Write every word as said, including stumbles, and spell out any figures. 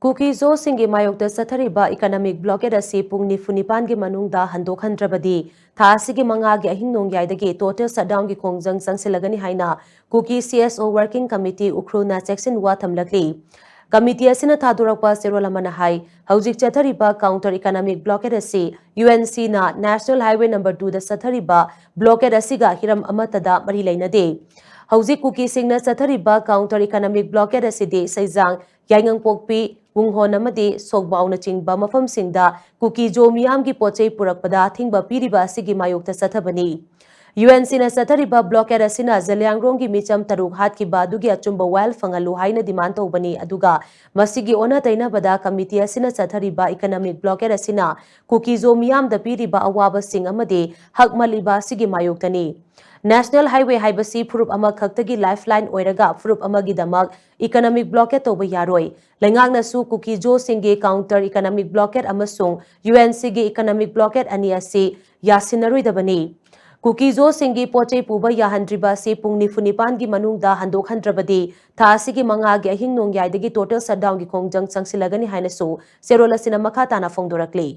ꯀꯨꯀꯤ ꯖꯣꯁꯤꯡꯒꯤ ꯃꯥꯌꯣꯛꯇ ꯆꯠꯊꯔꯤꯕ economic blockade ꯑꯁꯤ ꯄꯨꯡ ꯅꯤꯐꯨ ꯅꯤꯄꯥꯟꯒꯤ ꯃꯅꯨꯡꯗ ꯍꯟꯗꯣꯛꯍꯟꯗ꯭ꯔꯕꯗꯤ ꯊꯥ ꯑꯁꯤꯒꯤ ꯃꯉꯥꯒꯤ ꯑꯍꯤꯡ ꯅꯣꯡꯌꯥꯏꯗꯒꯤ total shutdownꯒꯤ ꯈꯣꯡꯖꯪ ꯆꯪꯁꯤꯜꯂꯒꯅꯤ ꯍꯥꯏꯅ ꯀꯨꯀꯤ CSO Working Committee ꯎꯈ꯭ꯔꯨꯜꯅ ꯆꯦꯛꯁꯤꯟꯋꯥ ꯊꯝꯂꯛꯂꯤ꯫ Committee ꯑꯁꯤꯅ ꯊꯥꯗꯣꯔꯛꯄ ꯆꯦꯔꯣꯜ ꯑꯃꯅ ꯍꯥꯏ, ꯍꯧꯖꯤꯛ ꯆꯠꯊꯔꯤꯕ counter economic blockade ꯑꯁꯤ UNCꯅ National Highway number twoꯗ ꯆꯠꯊꯔꯤꯕ blockade ꯑꯁꯤꯒ ꯍꯤꯔꯝ ꯑꯃꯠꯇꯗ ꯃꯔꯤ ꯂꯩꯅꯗꯦ꯫ ꯍꯧꯖꯤꯛ ꯀꯨꯀꯤꯁꯤꯡꯅ ꯆꯠꯊꯔꯤꯕ counter economic blockade ꯑꯁꯤꯗꯤ ꯁꯩꯖꯥꯡ, ꯌꯥꯏꯉꯪꯄꯣꯛꯄꯤ, ꯋꯨꯡꯍꯣꯟ ꯑꯃꯗꯤ ꯁꯣꯛꯕꯥꯎꯅꯆꯤꯡꯕ ꯃꯐꯝꯁꯤꯡꯗ ꯀꯨꯀꯤ ꯖꯣ ꯃꯤꯌꯥꯝꯒꯤ ꯄꯣꯠꯆꯩ ꯄꯨꯔꯛꯄꯗ ꯑꯊꯤꯡꯕ ꯄꯤꯔꯤꯕ ꯑꯁꯤꯒꯤ ꯃꯥꯌꯣꯛꯇ ꯆꯠꯊꯕꯅꯤ꯫ UNCꯅ ꯆꯠꯊꯔꯤꯕ blockade ꯑꯁꯤꯅ ꯖꯂꯤꯌꯥꯡꯔꯣꯡꯒꯤ ꯃꯤꯆꯝ ꯇꯔꯨꯛ ꯍꯥꯠꯈꯤꯕ ꯑꯗꯨꯒꯤ ꯑꯆꯨꯝꯕ ꯋꯥꯌꯦꯜ ꯐꯪꯍꯜꯂꯨ ꯍꯥꯏꯅ demand ꯇꯧꯕꯅꯤ, ꯑꯗꯨꯒ ꯃꯁꯤꯒꯤ ꯑꯣꯟꯅ ꯇꯩꯅꯕꯗ committee ꯑꯁꯤꯅ ꯆꯠꯊꯔꯤꯕ economic blockade ꯑꯁꯤꯅ ꯀꯨꯀꯤ ꯖꯣ ꯃꯤꯌꯥꯝꯗ ꯄꯤꯔꯤꯕ ꯑꯋꯥꯕꯁꯤꯡ ꯑꯃꯗꯤ ꯍꯛ ꯃꯜꯂꯤꯕ ꯑꯁꯤꯒꯤ ꯃꯥꯌꯣꯛꯇꯅꯤ꯫ National Highway ꯍꯥꯏꯕꯁꯤ ꯐꯨꯔꯨꯞ ꯑꯃꯈꯛꯇꯒꯤ lifeline ꯑꯣꯏꯔꯒ ꯐꯨꯔꯨꯞ ꯑꯃꯒꯤꯗꯃꯛ economic blockade ꯇꯧꯕ ꯌꯥꯔꯣꯏ꯫ ꯂꯩꯉꯥꯛꯅꯁꯨ ꯀꯨꯀꯤ ꯖꯣꯁꯤꯡꯒꯤ counter economic blockade ꯑꯃꯁꯨꯡ UNCꯒꯤ economic blockade ꯑꯅꯤ ꯑꯁꯤ ꯌꯥꯁꯤꯟꯅꯔꯣꯏꯗꯕꯅꯤ꯫ ꯀꯨꯀꯤ ꯖꯣꯁꯤꯡꯒꯤ ꯄꯣꯠꯆꯩ ꯄꯨꯕ ꯌꯥꯍꯟꯗ꯭ꯔꯤꯕ ꯑꯁꯤ ꯄꯨꯡ ꯅꯤꯐꯨ ꯅꯤꯄꯥꯟꯒꯤ ꯃꯅꯨꯡꯗ ꯍꯟꯗꯣꯛꯍꯟꯗ꯭ꯔꯕꯗꯤ ꯊꯥ ꯑꯁꯤꯒꯤ ꯃꯉꯥꯒꯤ ꯑꯍꯤꯡ ꯅꯣꯡꯌꯥꯏꯗꯒꯤ total shutdownꯒꯤ ꯈꯣꯡꯖꯪ ꯆꯪꯁꯤꯜꯂꯒꯅꯤ ꯍꯥꯏꯅꯁꯨ ꯆꯦꯔꯣꯜ ꯑꯁꯤꯅ ꯃꯈꯥ ꯇꯥꯅ ꯐꯣꯡꯗꯣꯔꯛꯂꯤ꯫